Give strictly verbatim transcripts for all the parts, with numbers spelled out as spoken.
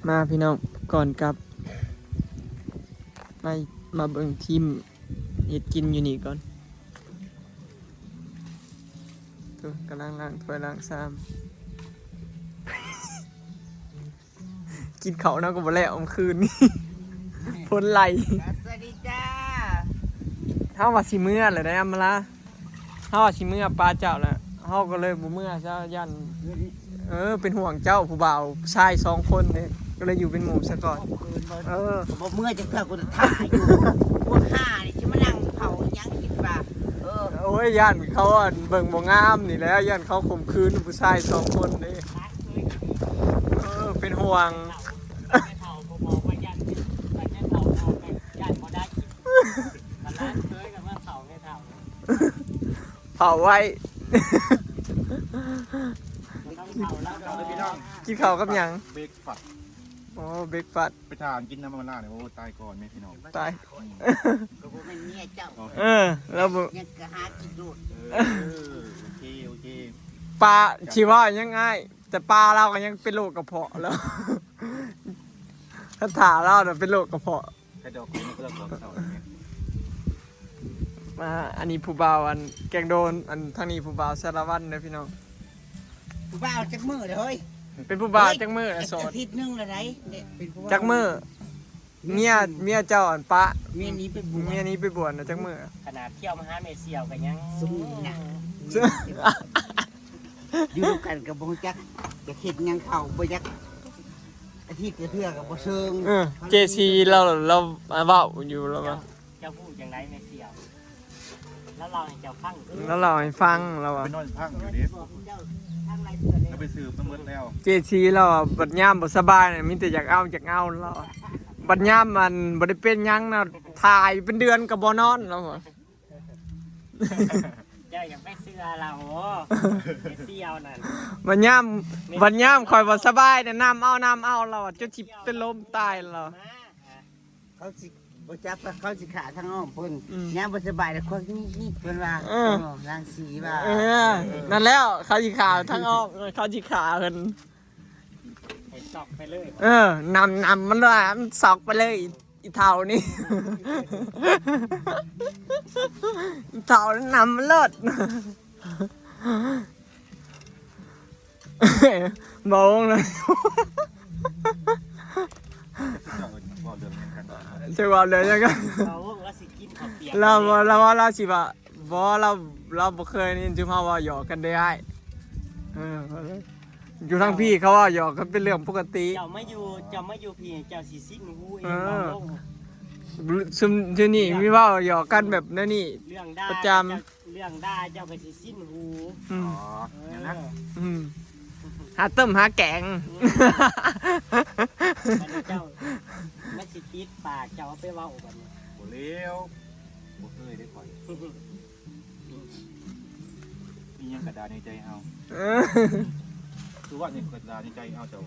มาพี่น้อง ก่อนกลับ มา มาเบิ่งทีมเฮ็ดกินอยู่นี่ก่อน โถ่ กำลังล้างถ้วยล้างชาม กินข้าวเนาะ ก็บ่แล้วเมื่อคืนนี้ ฝนไหล สวัสดีจ้า เฮาว่าสิเมือแล้วได้อำมาลา เฮาว่าสิเมือปะเจ้าแล้ว เฮาก็เลยบ่เมือซะ ย่าน เออ เป็นห่วงเจ้าผู้บ่าวชายสองคนเด้ ก็เลยอยู่เป็นหมู่ซะก่อน เออ บ่เมือจักเทื่อ กูจะถ่ายอยู่ พวกห่านี่สิมานั่งเผาหยังกินปะ เออ โอ้ย ย่านเขาอันเบิ่งบ่งามนี่แหละ ย่านเขาข่มขืนผู้ชายสองคนเด้ เออ เป็นห่วง เผาไว้ กินข้าวกับหยัง เบรกฟาสต์ อ๋อ เบรกฟาสต์ ไปทานกินน้ำมันลาเนี่ย โอ้ ตายก่อนแม่พี่น้อง ตาย อืม ก็บ่แม่นเมียเจ้า เออ แล้วบ่ ยังก็หากินโลด เออ โอเค โอเค ปลา สิว่ายังไง แต่ปลาเราก็ยังเป็นโรคกระเพาะแล้ว ถ้าถาเราน่ะเป็นโรคกระเพาะ ใครดอกของเพื่อนบอกเขาอย่างเงี้ย มา อันนี้ผู้บ่าวอันแกงโดน อันทางนี้ผู้บ่าวสารวัตรเด้อพี่น้อง ผู้บ่าวจักมื้อเลยเฮ้ย เป็นผู้บ่าวจักมื้อนะ โสด อาทิตย์หนึ่งละไดเนี่ย เป็นผู้บ่าว จักมื้อ เมีย เมียเจ้าอันปะ เมียนี้ไปบวช เมียนี้ไปบวชนะจักมื้อ ขนาดเที่ยวมาหาแม่เสี่ยวก็ยัง ซุมนี่นะ อยู่นำกันก็บ่รู้จัก จะเฮ็ดหยังเขาบ่อยาก อาทิตย์ละเทื่อก็บ่เชิง เออ เจซี เรา เราเว้าอยู่แล้วว่า เจ้าฮู้จังได๋แม่เสี่ยว แล้วเล่าให้เจ้าฟัง แล้วเล่าให้ฟัง แล้วว่า ไปนอนพังอยู่เด้ บอกเจ้าทางหลายเทื่อเลย แล้วไปสืบมาหมดแล้ว เจซี เราอะบัดยามบ่สบายน่ะมีแต่อยากเอา อยากเอา เราอะ บัดยามมันบ่ได้เป็นหยังนะ ถ่ายเป็นเดือนก็บ่นอน เราอะ เจ้าอย่าไปเชื่อเรา แม่เสี่ยวนั่น บัดยาม บัดยามข่อยบ่สบายน่ะ นำเอา นำเอา เราอะ จนสิเป็นลมตาย เรา มา เขาสิบ่จักว่าเขาสิฆ่าทางอ้อมเพิ่น อืม ยามบ่สบายแล้วเขานี่ๆ เพิ่นว่า เออ เออ นางสีว่า เออ นั่นแล้ว เขาสิฆ่าทางอ้อม เออ เขาสิฆ่าเพิ่น ให้ซอกไปเลย เออ นำ นำมันเลย มันซอกไปเลย อีเฒ่านี่ อีเฒ่านำมันโลด บ่วงเลย เจ้าเอิ้นว่าเรื่องหยังกัน เจ้าว่าเรื่องหยังกัน เขาว่าสิกินข้าวเปียก เราว่า เราว่า เราสิว่า บ่ เรา เราบ่เคยได้ยินซุมเฮาเว้าหยอกกันเด้อ้าย เออ อยู่ทางพี้เขาเว้าหยอกกันเป็นเรื่องปกติ เจ้ามาอยู่ เจ้ามาอยู่พี้ เจ้าสิสิ้นหูเอง เออ เว้าลง ซุม ซุมนี่มีเว้าหยอกกันแบบนั้นนี่ เรื่องด่า ประจำ เจ้า เรื่องด่าเจ้าก็สิสิ้นหู อืม อ๋อ เออ นั่นนะ อืม หาต้มหาแกง อืม บัดนี้เจ้า มันสิติดปากเจ้าไปเว้าบัดนี้ บ่แล้ว บ่เคยได้ข่อย มีหยังกระดาษในใจเฮา เออ คือว่าในกระดาษในใจเฮาเจ้า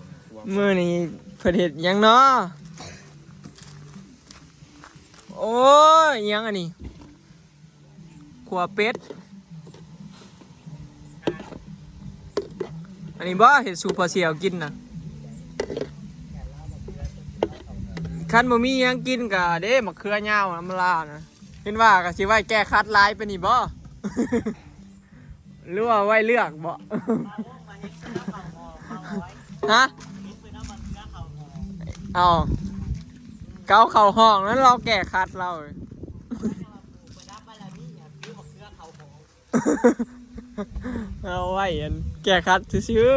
มื้อนี้เพิ่นเฮ็ดหยังเนาะ โอ้ย หยังอันนี้ ขั่วเป็ด อันนี้บ่เฮ็ดสู่พ่อเสี่ยวกินน่ะ คันบ่มีหยังกินก็เด้ มะเขือยาวน้ำลาวนะ เห็นว่าก็สิไว้แก้คัดหลายไปนี่บ่ หรือว่าไว้เลือกบ่ ฮะ เอา เกาเข้าห้องนั้นเราแก้คัดเรา เอาไว้อันแก้คัดซื่อ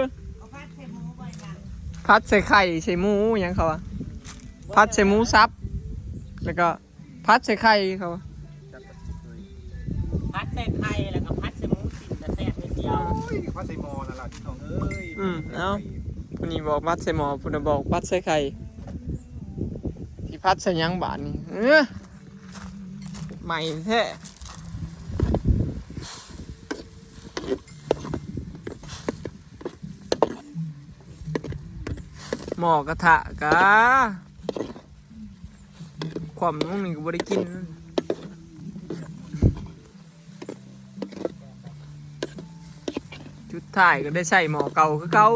ๆ ผัดใส่ไข่ใส่หมูหยังเขาอะ ผัดใส่หมูสับ แล้วก็ผัดใส่ไข่เขา ผัดใส่ไข่แล้วก็ผัดใส่หมูชิ้นก็แซ่บเลยเดียว โอ้ย ผัดใส่หม้อนั่นล่ะพี่น้องเอ้ย อืม เอา ผู้นี้บอกผัดใส่หม้อ ผู้นั้นบอกผัดใส่ไข่ สิผัดใส่หยังบาดนี้ เออ ใหม่แท้ หม้อกระทะกะ ความลงนี่ก็บ่ได้กิน สุดท้ายก็ได้ใส่หม้อเก่าคือเก่า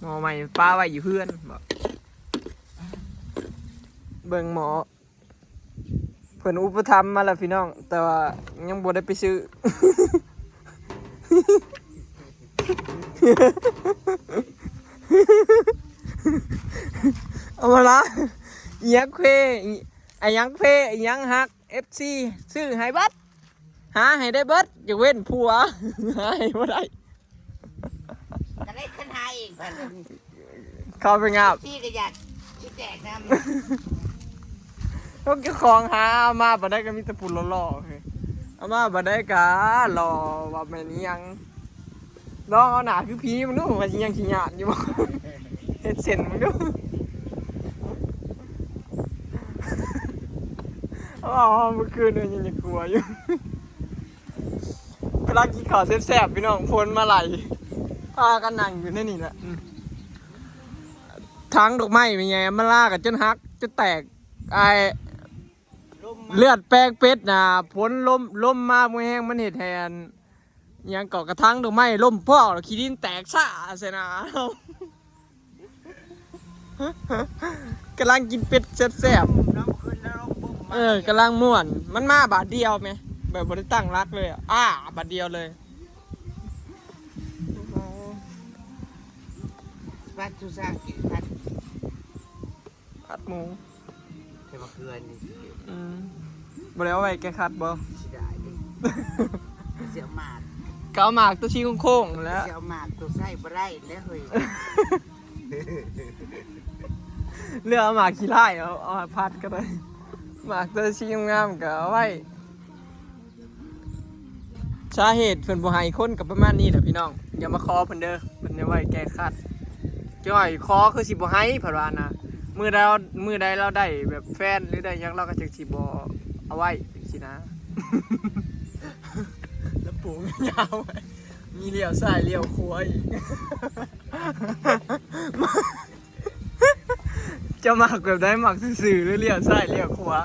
หน่อไม้ปะไว้อยู่เฮือนบ่ เบิ่งหมอ เพิ่นอุปถัมภ์มาแล้วพี่น้อง แต่ว่ายังบ่ได้ไปซื้อ เอามาละ อีหยังเคว อีอะหยังเคว อีหยังฮัก เอฟซี ซื้อให้เบิด หาให้ได้เบิด ยกเว้นผัว หาให้บ่ได้ ก็ได้คันหาเองพัน เข้าไปงาบ ที่ก็อยากที่แจกนำ พวกเจ้าของหาเอามาบ่ได้ก็มีแต่ผู้หล่อๆ เฮ้ย เอามาบ่ได้ก็หล่อว่าแม่นอีหยัง ลองเอาหน้าคือผีมึงดู ว่าสิยังขี้ย้านอยู่บ่ เฮ็ดเส้นมึงดู อ๋อ เมื่อคืนเนี่ยยังกลัวอยู่ กำลังกินข้าวแซ่บๆ พี่น้อง ฝนมาไหล พากันนั่งอยู่ในนี่แหละ อืม ถังดอกไม้แม่ใหญ่มาลากันจนหัก จนแตก ไอ้ ลมมา เลือดแปลงเป็ดน่ะ ฝนลม ลมมาบ่แฮง มันเฮ็ดให้อัน หยังเกาะกระถางดอกไม้ล้มพอกแล้วขี้ดินแตกซ่าใส่หน้า กำลังกินเป็ดแซ่บๆ น้องขึ้นนรกปุ๊บมา เออ กำลังม่วน มันมาบาดเดียวแหม แบบบ่ได้ตั้งหลักเลยอะ อ้า บาดเดียวเลย ผัดชูซางกินผัด ผัดหมู ใส่มะเขือนี่ อืม บ่ได้เอาไว้แกงขัดบ่ สิได้เด้ เสียหมาก ก็เอาหมากตัวสีโค้งๆ นั่นแหละ เสียหมากตัวใส่บ่ได้แล้วเฮ้ย เลือกเอาหมากขี้ไล่เอา เอาผัดก็ได้ หมากตัวสีงามๆ ก็เอาไว้ สาเหตุเพิ่นบ่ให้คนก็ประมาณนี้แหละพี่น้อง อย่ามาขอเพิ่นเด้อ เพิ่นจะไว้แก้ขัด จ้อยขอคือสิบ่ให้เพิ่นว่านะ มื้อใด มื้อใดเราได้แบบแฟนหรือได้หยังเราก็จักสิบ่เอาไว้จังซี่นะ แล้วปลูกยาวไว้ มีเลี้ยวซ้ายเลี้ยวขวาอีก เจ้ามักแบบใด มักซื่อๆ หรือเลี้ยวซ้ายเลี้ยวขวา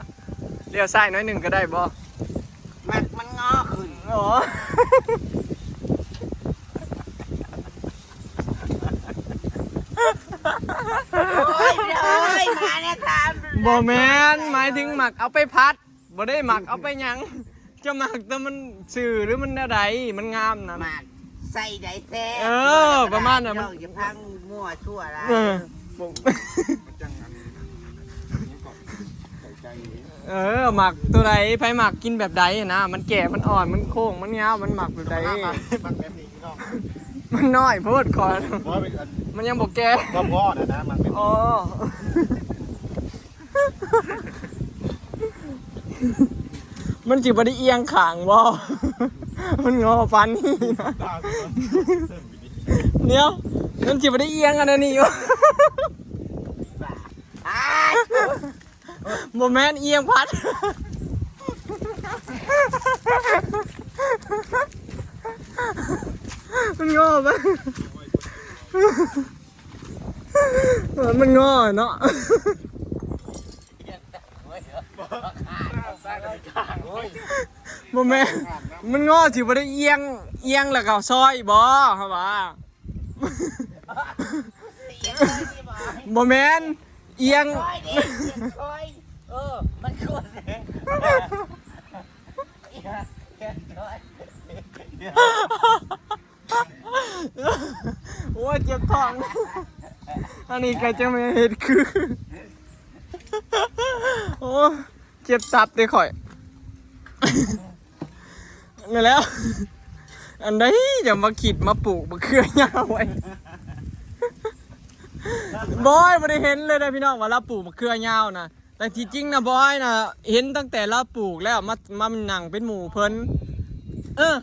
เลี้ยวซ้ายหน่อยหนึ่งก็ได้บ่ มักมันงอขึ้น อ๋อ โอ้ย โอ้ย มาเนี่ยถาม บ่แม่น หมายถึงมักเอาไปผัด บ่ได้มักเอาไปหยัง เจ้ามักแต่มันซื่อหรือมันแนวใด มันงามนะ มักใส่ได้แซ่บ เออ ประมาณนั้น เจ้าอย่าพังมั่วซั่วหลาย เออ ผม มันจังอันนี้ก่อน ใส่ใจเอง เออ มักตัวใด ไผมักกินแบบใดนะ มันแก่ มันอ่อน มันโค้ง มันยาว มันมักแบบใด มันมัก มันแบบนี้พี่น้อง มันน้อยโพดขอ เพราะว่าเป็นอัน มันยังบ่แก่ ก็พอนะนะ มันเป็น อ๋อ มันสิบ่ได้เอียงข้างบ่ มันงอปานนี้นะ เดี๋ยว มันสิบ่ได้เอียงอันนั้นนี่บ่ บ่แม่นเอียงพัด มันงอปะ เออ มันงอเนาะ บ่แม่น มันงอสิบ่ได้เอียง เอียงแล้วก็ซอยบ่ เฮาว่า บ่แม่น เอียง ซอยเด้ เอียงซอย เออ มันคือ โอ้ย เจ็บท้อง อันนี้ก็จะไม่เห็นคือ โอ้ย เจ็บตับเด้ข่อย นั่นแหล้ว อันใดจะมาคิดมาปลูกมะเขือยาวไว้ บอยบ่ได้เห็นเลยนะพี่น้อง ว่าเราปลูกมะเขือยาวนะ แต่ที่จริงนะบอยนะ เห็นตั้งแต่เราปลูกแล้ว มา มานั่งเป็นหมู่เพิ่น เออ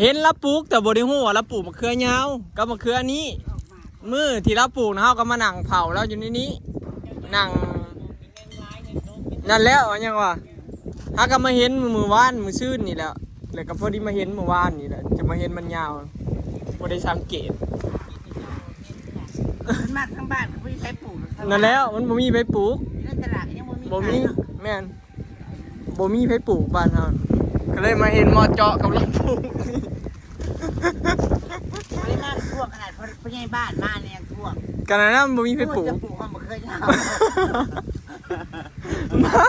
เห็นเราปลูกแต่บ่ได้ฮู้ว่าเราปลูกมะเขือยาวกับมะเขือนี้ มื้อที่เราปลูกนะ เฮาก็มานั่งเผาเราอยู่ในนี้ นั่ง นั่นแหล้ว อันยังวะ เฮาก็มาเห็นมื้อวานมื้อซืนนี่แหละ แล้วก็พอดีมาเห็นมื้อวานนี่แหละ จะมาเห็นมันยาว บ่ได้สังเกต มันมากทั้งบ้านก็บ่มีไผปลูกหรอก นั่นแหล้ว มันบ่มีไผปลูก ในตลาดก็ยังบ่มี บ่มี ขายเนาะ แม่น บ่มีไผปลูกบ้านเฮา ก็เลยมาเห็นมอเจาะกับเราปลูก บ่ได้มาพวกขนาดพ่อ พ่อใหญ่บ้านมานี่ กันนะมันบ่มีไผปลูก จะปลูกมันบ่เคยยาว มา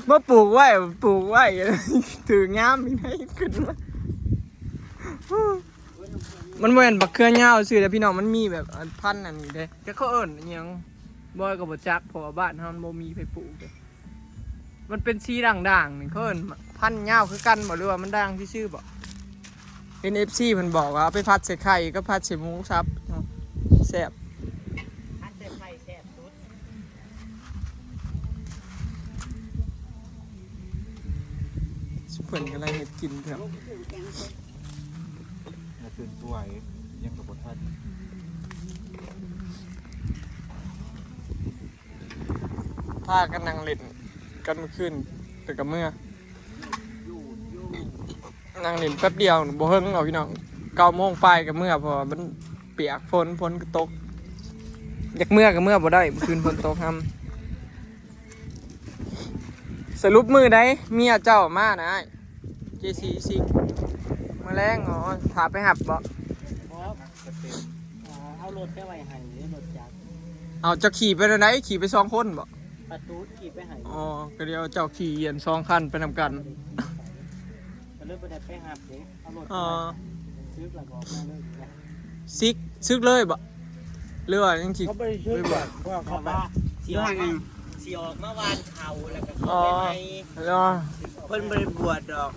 มาปลูกไว้ปลูกไว้ ถืองามอีกได้ขึ้นมามันบ่แม่นบักเขือยาวซื่อเด้อพี่น้อง มันมีแบบอันพันธุ์อันนี้เด้ แต่เขาเอิ้นอิหยัง บอยก็บ่จัก เพราะว่าบ้านเฮามันบ่มีไผปลูกเด้ มันเป็นสีด่างๆนี่เขาเอิ้นพันธุ์ยาวคือกันบ่ หรือว่ามันด่างซื่อๆบ่ เห็น เอฟซี เพิ่นบอกว่าเอาไปผัดใส่ไข่กับผัดใส่หมูสับเนาะ แซ่บ ผัดใส่ไข่แซ่บสุด เพิ่นกำลังเฮ็ดกินครับ อย่าตื่นสวยยังกับบ่ทัน พากันนั่งเล่นกันเมื่อคืน แต่ก็เมื่อ นั่งเล่นแป๊บเดียว บ่เฮิงหรอกพี่น้อง เก้าโมงปลายก็เมื่อ เพราะว่ามันเปียกฝน ฝนก็ตก อยากเมื่อก็เมื่อบ่ได้ เมื่อคืนฝนตกครับ สรุปมื้อใดเมียเจ้ามานะอ้าย เจซี ซิก มื้อแลง อ๋อ ถ้าไปหับบ่ เอารถไปไว้ให้หรือรถจักร เอาเจ้าขี่ไปไหน ขี่ไปสองคนบ่ ประตูขี่ไปให้ อ๋อ ก็เดี๋ยวเจ้าขี่เอียนสองคันไปนำกัน ก็เลยบ่ได้ไปหับเด้เอารถ อ๋อ ซื้อแล้วก็ออกมาเลยนะ ซิก ซิกเลยบ่ หรือว่ายังสิ เขาบ่ได้ซื้อ ไปบ่ เพราะว่า เพ เขา ราะ ไป ว่าสิออกมาหว่านเขาแล้วก็ อ๋อ เข้าไปใน แล้ว เพิ่นบ่ได้บวชดอก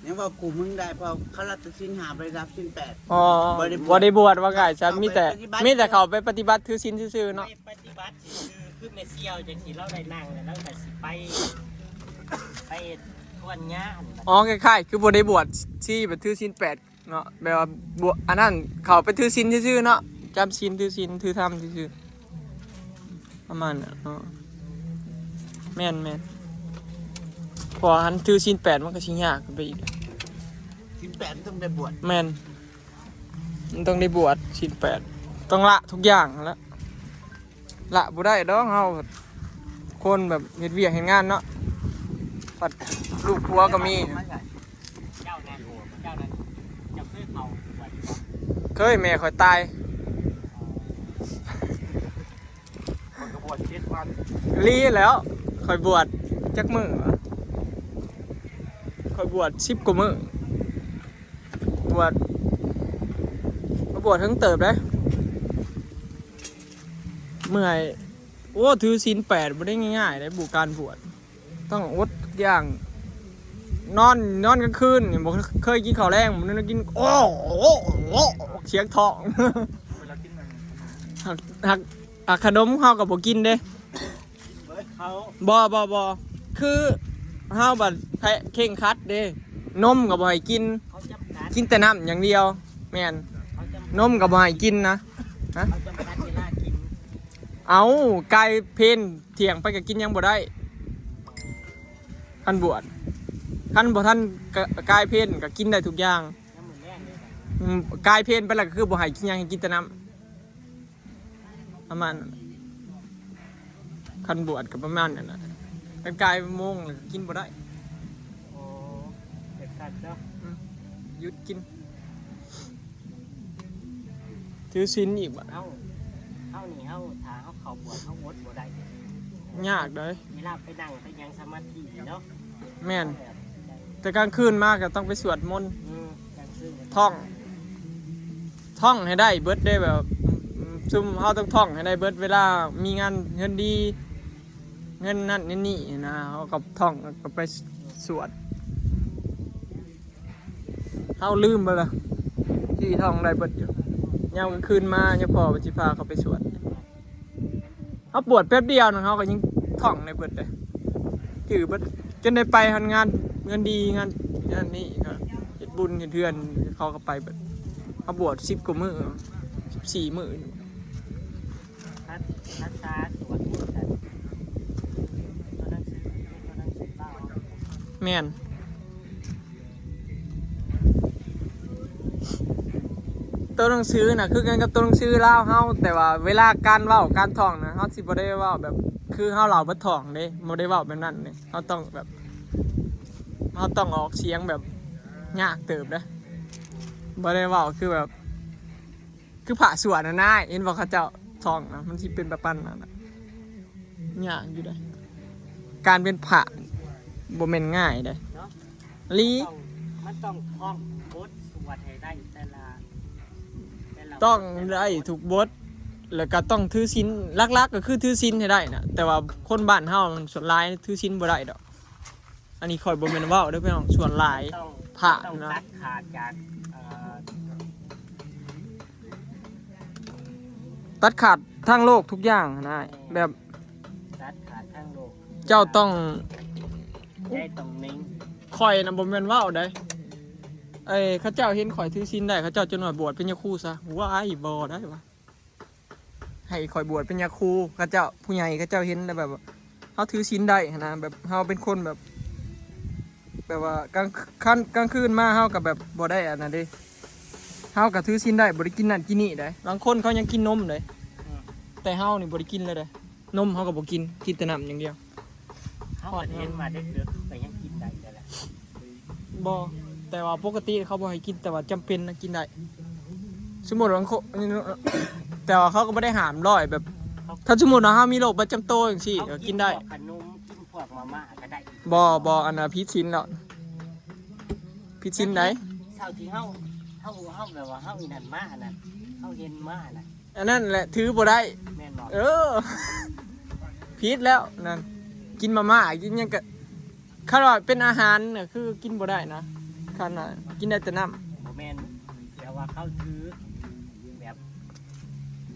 ยังว่ากูมึงได้เพราะเขารับแต่ศีลห้าบ่ได้รับศีลแปด อ๋อ บ่ได้บวช บ่ได้บวชว่าไงจ้ะ มีแต่ เขาไปปฏิบัติ มีแต่เขาไปปฏิบัติถือศีลซื่อๆเนาะ ไปปฏิบัติซื่อๆคือแม่เสี่ยวจังสิเล่าได้นั่งแล้วเราก็สิไป ไปทวนงาน อ๋อ คล้ายๆ คือบ่ได้บวชสิไปถือศีลแปดเนาะ แบบว่าบวช อันนั้นเขาไปถือศีลซื่อๆเนาะ จำศีลถือศีลถือธรรมซื่อๆ ประมาณนั้นเนาะ แม่นๆ พอหันถือศีลแปดมันก็สิยากขึ้นไปอีก ศีลแปดต้องได้บวช แม่น มันต้องได้บวชศีลแปด ต้องละทุกอย่างแล้ว ละบ่ได้ดอกเฮา คนแบบเฮ็ดเวียกเฮ็ดงานเนาะ ผัดลูกผัวก็มี เจ้านั้นเจ้านั้นเจ้าเคยเผาบวช เคย แม่ข่อยตาย คนก็บวชเจ็ดวัน ลีแล้ว ข่อยบวชจักมื้อวะ ข่อยบวชสิบกว่ามื้อ บวช มาบวชเฮิงเติบเด้ เมื่อย โอ้ ถือศีลแปดบ่ได้ง่ายๆเด้ บุการบวช ต้องอดทุกอย่าง นอน นอนกลางคืนนี่บ่เคยกินข้าวแลง มื้อนั้นกิน โอ้โห เสียงท้อง เวลากินมัน หัก หัก หักขนมเฮาก็บ่กินเด้ เขา บ่บ่บ่ คือเฮาบัดแพ้เคร่งครัดเด้ นมก็บ่ให้กิน เขาจำกัด กินแต่น้ำอย่างเดียว แม่น เขาจำ นมก็บ่ให้กินนะ เขาจำกัดเวลากิน เอา กายเพลเที่ยงไปก็กินหยังบ่ได้ คันบวช คันบ่ทันกะ กายเพลก็กินได้ทุกอย่าง น้ำมันแรกเลย อืม กายเพลไปแล้วก็คือบ่ให้กินหยัง ให้กินแต่น้ำ ประมาณนั้น คันบวชก็ประมาณนั้นน่ะ คันกายโมงแล้วก็กินบ่ได้ โอ้เด็กสัตว์เนาะ อืม หยุดกิน ถือศีลอีกบ่ เฮาเฮานี่เฮาถ้าเฮาเข้าบวชเฮาอดบ่ได้ ยากเด้อ เวลาไปนั่งไปยังสมาธิเนาะ แม่น แบบ แต่กลางคืนมาก็ต้องไปสวดมนต์ อืมกลางคืน ท่อง ท่องให้ได้เบิดเด้ แบบ อืม ซุมเฮาต้องท่องให้ได้เบิด เวลามีงานเงินดี เงินนั่นเงินนี่นะ เฮาก็ท่อง ก็ไปสวด เฮาลืมไปละ ที่ท่องได้เบิดอยู่ ยามกลางคืนมา ยามพ่อสิพาเขาไปสวด เฮาบวชแป๊บเดียวนึง เฮาก็ยังท่องได้เบิดเลย จื้อเบิด จนได้ไปฮอดงานเงินดี งาน งานนี่ก็เฮ็ดบุญเฮ็ดเฮือน เขาก็ไปเบิด เฮาบวชสิบกว่ามื้อ สิบสี่มื้อ ภาษาสวดมนต์กันตัวหนังสือตัวหนังสือเล่า แม่น ตัวหนังสือน่ะ คือกันกับตัวหนังสือลาวเฮา แต่ว่าเวลาการเว้าการท่องน่ะ เฮาสิบ่ได้เว้าแบบ คือเฮาเล่าบ่ท่องเด้ บ่ได้เว้าแบบนั้นเด้ เฮาต้องแบบ เฮาต้องออกเสียงแบบยากเติบเด้ บ่ได้เว้าคือแบบ คือพระสวดน่ะนาย เห็นบ่เขาเจ้า ช่องนะ มันสิเป็นแบบปันนั่นน่ะ ยากอยู่เด้ การเป็นพระบ่แม่นง่ายเด้ เนาะ ลี ต้องมันต้องท่องบทสวดให้ได้แต่ละแต่ละ ต้องได้ทุกบท แล้วก็ต้องถือศีล หลักๆ ก็คือถือศีลให้ได้นะ แต่ว่าคนบ้านเฮามันส่วนหลายถือศีลบ่ได้ดอก อันนี้ข้อยบ่แม่นเว้าเด้อพี่น้อง ส่วนหลาย ต้อง พระ ต้อง นะ ตัดขาดจากเอ่อ ตัดขาดทางโลกทุกอย่างนะ แบบ ตัดขาดทางโลก เจ้าต้อง ได้ต้องนิ่ง ข้อยนะบ่แม่นเว้าได้ เอ้ย เขาเจ้าเห็นข้อยถือศีลได้ เขาเจ้าจนว่าบวชเป็นยาคูซะ ว้าย บ่ได้วะ ให้ข้อยบวชเป็นยาคู เขาเจ้า ผู้ใหญ่เขาเจ้าเห็นแล้วแบบว่า เฮาถือศีลได้หั้นนะ แบบเฮาเป็นคนแบบ แบบว่ากลางค่ำกลางคืนมาเฮาก็แบบบ่ได้อันนั้นเด้ เฮาก็ถือศีลได้ บ่ได้กินนั่นกินนี่ได้ บางคนเขายังกินนมเลย แต่เฮานี่บ่ได้กินเลยเด้ นมเฮาก็บ่กิน กินแต่น้ำอย่างเดียว เขาก็เห็นมาได้เดือดก็ยังกินได้เลยแหละ บ่ แต่ว่าปกติเขาบ่ให้กิน แต่ว่าจำเป็นนะกินได้ สมมุติว่าเขา แต่ว่าเขาก็บ่ได้ห้ามร้อยแบบ ถ้าสมมุติว่าเฮามีโรคประจำตัวจังซี่ก็กินได้ พวขนมกินพวกมาม่าก็ได้ บ่ บ่ อันน่ะผิดศีลแล้ว ผิดศีลใด เช้าที่เฮาเฮาเฮาแบบว่าเฮาอีนั่นมานะเฮาเห็นมานะ อันนั้นแหละถือบ่ได้ แม่นบ่ เออ ผิดแล้วนั่น กินมาม่า กินหยังก็ คันว่าเป็นอาหารน่ะคือกินบ่ได้นะ คันน่ะกินได้แต่น้ำ บ่แม่นแต่ว่าเขาถือแบบ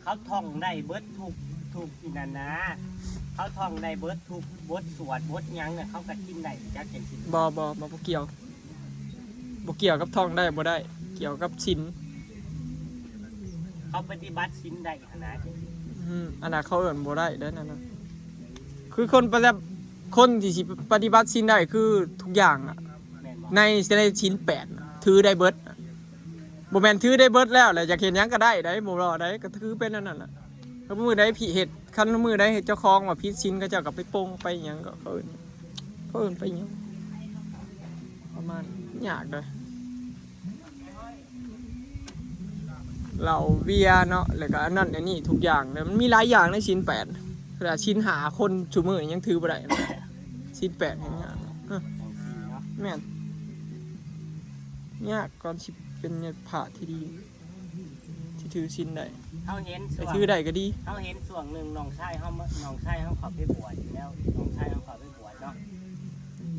เขาท่องได้เบิดทุกทุกอีนั่นนะ เขาท่องได้เบิดทุกบทสวดบทหยังเนี่ยเขาก็กินได้จักจังซี่ บ่ บ่ บ่ บ่เกี่ยว บ่เกี่ยวกับท่องได้บ่ได้ เกี่ยวกับศีล เขาปฏิบัติศีลได้ขนาดจังซี่ อืม อันนั้นเขาเอิ้นบ่ได้เด้อนั่นน่ะ คือคนปฏิบัติ คนที่สิปฏิบัติศีลได้คือทุกอย่างอะ แม่นบ่ ใน ในศีลแปดน่ะถือได้เบิดน่ะ บ่แม่นถือได้เบิดแล้วแหละ อยากเฮ็ดหยังก็ได้ได้ บ่รอได้ ก็ถือเป็นอันนั้นน่ะ ถ้ามื้อใดผิดเฮ็ด คันมื้อใดเฮ็ดเจ้าของว่าผิดศีล เขาเจ้าก็ไปปลงไปหยังก็เขาเอิ้น เขาเอิ้นไปหยัง ประมาณ ยากเด้อ เหล้าเบียร์เนาะ แล้วก็อันนั้นอันนี้ทุกอย่างเลย มันมีหลายอย่างในศีลแปด ขนาดศีลห้าคนซุมื้อนี้ยังถือบ่ได้ ศีลแปดแฮงยาก เออ จังซี่เนาะ แม่น ยากก่อนสิเป็นพระที่ดี ที่ถือศีลได้ เขาเห็น แต่ ช่วง ถือได้ก็ดี เขาเห็นช่วงหนึ่งน้องชายเขามาน้องชายเขาเขอไปบวชอยู่แล้วน้องชายเขาเขอไปบวชเนาะ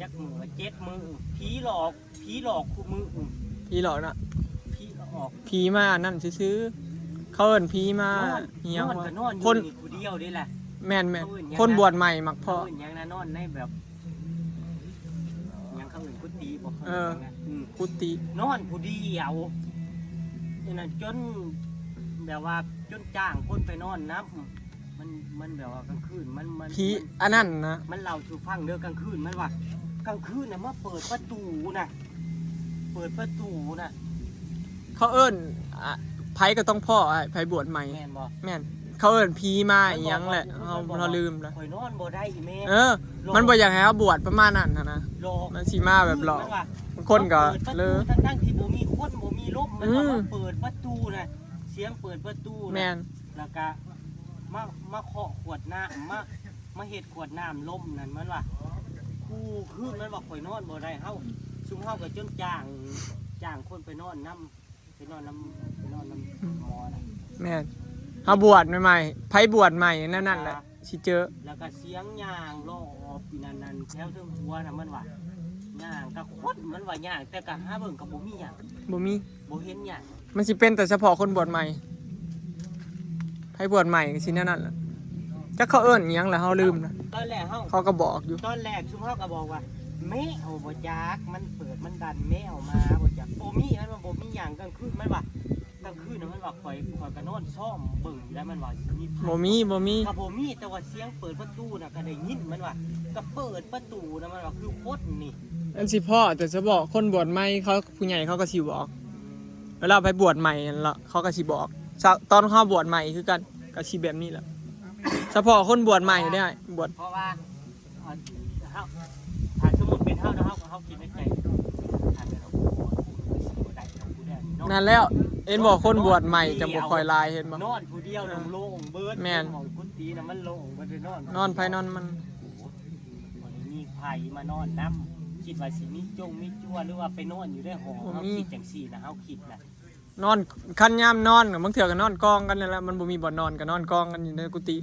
จักมือเจ็ดมือผีหลอกผีหลอกคู่มือ ผีหลอกน่ะ ผีหลอก ผีมานั่นซื่อๆ เขาเอิ้นผีมาน อน เหีย นอน ว่า ก็นอนอยู่ คน นี่ผู้เดียวนี่แหละ แม่นแม่น เขาเอิ้นหยัง คนบวชใหม่มักพอ เขาเอิ้นหยังนะนอนในแบบหยังเขาเอิ้นกุฏิบอกเขา เออ เอิ้นหยังนะอืม กุฏิ นอนผู้เดียวนี่นะจน แบบว่าจนจ้างคนไปนอนนะมันมันแบบว่ากลางคืนมันมัน ผี มัน อันนั้นนะ มันเล่าสู่ฟังเด้อกลางคืนมันว่ากลางคืนน่ะมาเปิดประตูนะเปิดประตูนะ เขาเอิ้นอ่ะ ไผก็ต้องพ้ออ่ะ ไผบวชใหม่ แม่นบ่ แม่น เขาเอิ้นผีมาอีหยังแหละ เฮา เฮาลืมแล้ว ข่อยนอนบ่ได้อีแม่ เออ มันบ่อยากให้เฮาบวชประมาณนั้นหั้นนะ หลอก มันสิมาแบบหลอก มันว่า บางคนก็ เปิดประ เลิ ตู ก ทั้งๆที่บ่มีคนบ่มีลมมันว่า อืม มาเปิดประตูนะเสียงเปิดประตูนะ แม่น แล้วก็มามาเคาะขวดน้ำมามาเฮ็ดขวดน้ำล้มนั่นมันว่าคู่คืนมันว่าข่อยนอนบ่ได้เฮาซุมเฮาก็จนจ้างจ้างคนไปนอนนำไปนอนนำไปนอนนำหมอนะ แม่น เฮาบวชใหม่ๆ ไผบวชใหม่นั่นนั่นแหละ สิเจอ แล้วก็เสียงย่างรอบอยู่นั่นนั่นแถวเทิงหัวนะมันว่าย่างก็คนมันว่าย่างแต่ก็หาเบิ่งก็บ่มีหยัง บ่มี บ่เห็นหยัง มันสิเป็นแต่เฉพาะคนบวชใหม่ ไผบวชใหม่ก็สิแนวนั้นแหละ จักเขาเอิ้นอิหยังล่ะ เฮาลืมนะ ตอนแรกเฮา เขาก็บอกอยู่ ตอนแรกซุมเฮาก็บอกว่าแมวบ่จักมันเปิดมันดันแมวมาบ่จักบ่มีมันว่าบ่มีหยังกลางคืนมันว่ากลางคืนน่ะมันว่าข่อยข่อยก็นอนซ่อมเบิ่งแล้วมันว่าสิมีไผ บ่มี บ่มี ก็บ่มีแต่ว่าเสียงเปิดประตูน่ะก็ได้ยินมันว่าก็เปิดประตูน่ะมันว่าคือคนนี่ อันสิพ้อแต่เฉพาะคนบวชใหม่เขา ผู้ใหญ่เขาก็สิบอก เวลาไปบวชใหม่นั่นละเขาก็สิบอก ตอนเฮาบวชใหม่คือกัน ก็สิแบบนี้แหละ เฉพาะคนบวชใหม่ได้ บวช เพราะว่าเอ่อเฮาถ้าสมมุติเป็นเฮานะเฮาก็เฮาคิดในใจถ้าเป็นเราบ่ได้เราบ่ได้เนาะ นั่นแล้ว เห็นบอกคนบวชใหม่จะบ่ค่อยหลายเห็นบ่ นอนผู้เดียวโล่งๆเบิด แม่น ห้องกุฏิน่ะมันโล่งเบิดเลยนอน นอนไผนอนมัน บ่ได้มีไผมานอนนำ คิดว่าสิมีจงมีจั่วหรือว่าไปนอนอยู่ในห้อง บ่ เฮา มี คิดจังซี่นะเฮาคิดนะ นอนคันยามนอนน่ะบางเทื่อก็นอนกองกันนั่นแหละมันบ่มีบ่อนนอนก็นอนกองกันอยู่ในกุฏิ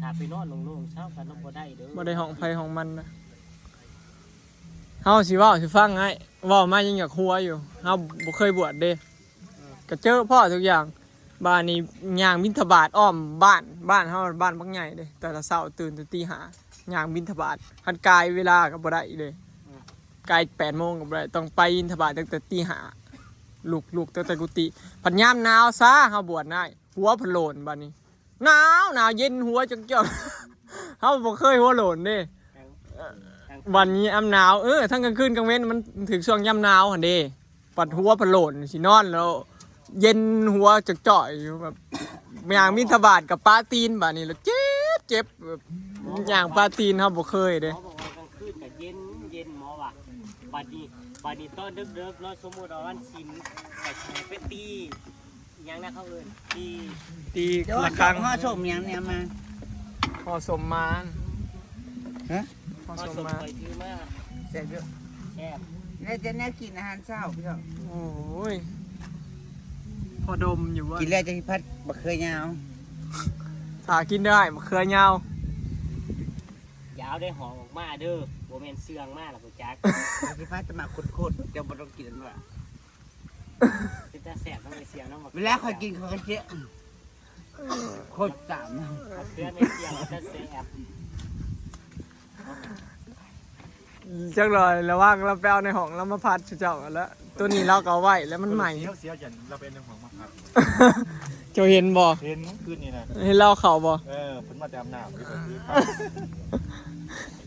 ถ้าไปนอนโล่งๆเช้ากันนอนบ่ได้เด้อ บ่ได้ห้องไผห้องมันนะเฮาสิเว้าสิฟังให้เว้ามายังอยากหัวอยู่เฮาบ่เคยบวชเด้ก็เจอพ่อทุกอย่างบ้านนี้ย่างบิณฑบาตอ้อมบ้านบ้านเฮาบ้านบักใหญ่เด้แต่ละเช้าตื่นแต่ตีห้าย่างบิณฑบาตคันกายเวลาก็บ่ได้เด้กายแปดโมงก็บ่ได้ต้องไปบิณฑบาตตั้งแต่ตีห้าลุกลุกตั้งแต่กุฏิพัดยามหนาวซะเฮาบวชนายหัวพะโลนบัดนี้ หนาวหนาวเย็นหัวจนเกี่ยว เฮาบ่เคยหัวโลนเด้ กลาง วันนี้อำหนาวเออทั้งกลางคืนกลางเว้นมันถึงช่วงยามหนาวหั่นเด้ปัดหัวพะโลนสินอนแล้ว เย็นหัวจ่อยๆอยู่แบบย่างบิณฑบาตกับปะตีนบัดนี้แล้วเจ็บเจ็บแบบย่างปะตีนเฮาบ่เคย หม เด้ อบอกว่ากลางคืนก็เย็นเย็นหมอว่าบัดนี้บัดนี้ตอนเดิกๆเนาะสมมุติว่าวันศีลก็สิไปตีหยังนะเขาเอิ้นตี ตี เดี๋ยว ระฆัง ห่อส้มหยังเนี่ยมา ห่อส้มมา ฮะ ห่อ เอา ส้ม ส้ม มา ไปซื้อมา แซ่บอยู่ แซ่บ แล้วจะแนวกินอาหารเช้าพี่น้อง โอ้ยพอดมอยู่ว่า กินแล้วจะสิพัดบักเขือยาว ถ้ากินได้มะเขือยาว อย่าเอาได้หอมออกมาเด้อบ่แม่นเสื่องมาล่ะบ่จัก จะสิพัดจะมาโคตรๆเจ้าบ่ต้องกินแล้วล่ะ เป็นตาแซ่บต้องไปเสี่ยงเนาะ เวลาเขากินเขาก็เสียโคตรสาม เพื่อนไม่เสี่ยงตาแซ่บ จักหน่อยระวังเราไปเอาในห้องเรามาพัดเจ้าแล้วตัวนี้เราก็เอาไว้แล้วมันใหม่ เสียวเสียวยันเราเป็นในห้องมาพัก เจ้าเห็นบ่ เห็นคืนนี้นะ เห็นเราเขาบ่ เออเพิ่นมาแต่อาบน้ำที่ผม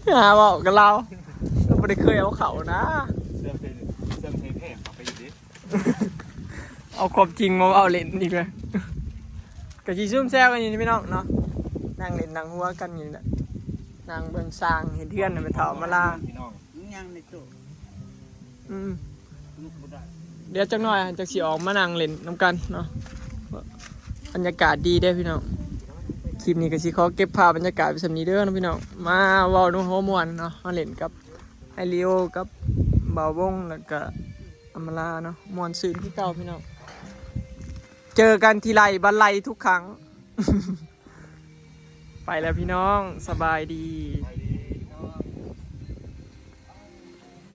ซื้อ หาเว้ากับเราเราบ่ได้เคยเอาเขานะ เสื้อเพลงเสื้อเพลงแพงเอาไปอยู่ดิ เอาความจริงมาเอาเล่นอีกเลยกะสิซุ่มแซวกันอยู่นี่พี่น้องเนาะนั่งเล่นนั่งหัวกันอยู่นี่แหละนั่งเบิ่งสร้างเห็นเพื่อนน่ะไปเฒ่ามาลา พี่น้อง ยังในตู้ อืม ลูกบ่ได้ เดี๋ยวจักหน่อยจักสิออกมานั่งเล่นนำกันเนาะบรรยากาศดีเด้อพี่น้องคลิปนี้ก็สิขอเก็บภาพบรรยากาศไว้ส่ำนี้เด้อเนาะพี่น้องมาเว้าดูหัวม่วนเนาะมาเล่นกับไอริโอกับบ่าววงแล้วก็อำมาลาเนาะม่วนซื่นคือเก่าพี่น้องเจอกันทีไรบันไลทุกครั้ง ไปแล้วพี่น้องสบายดี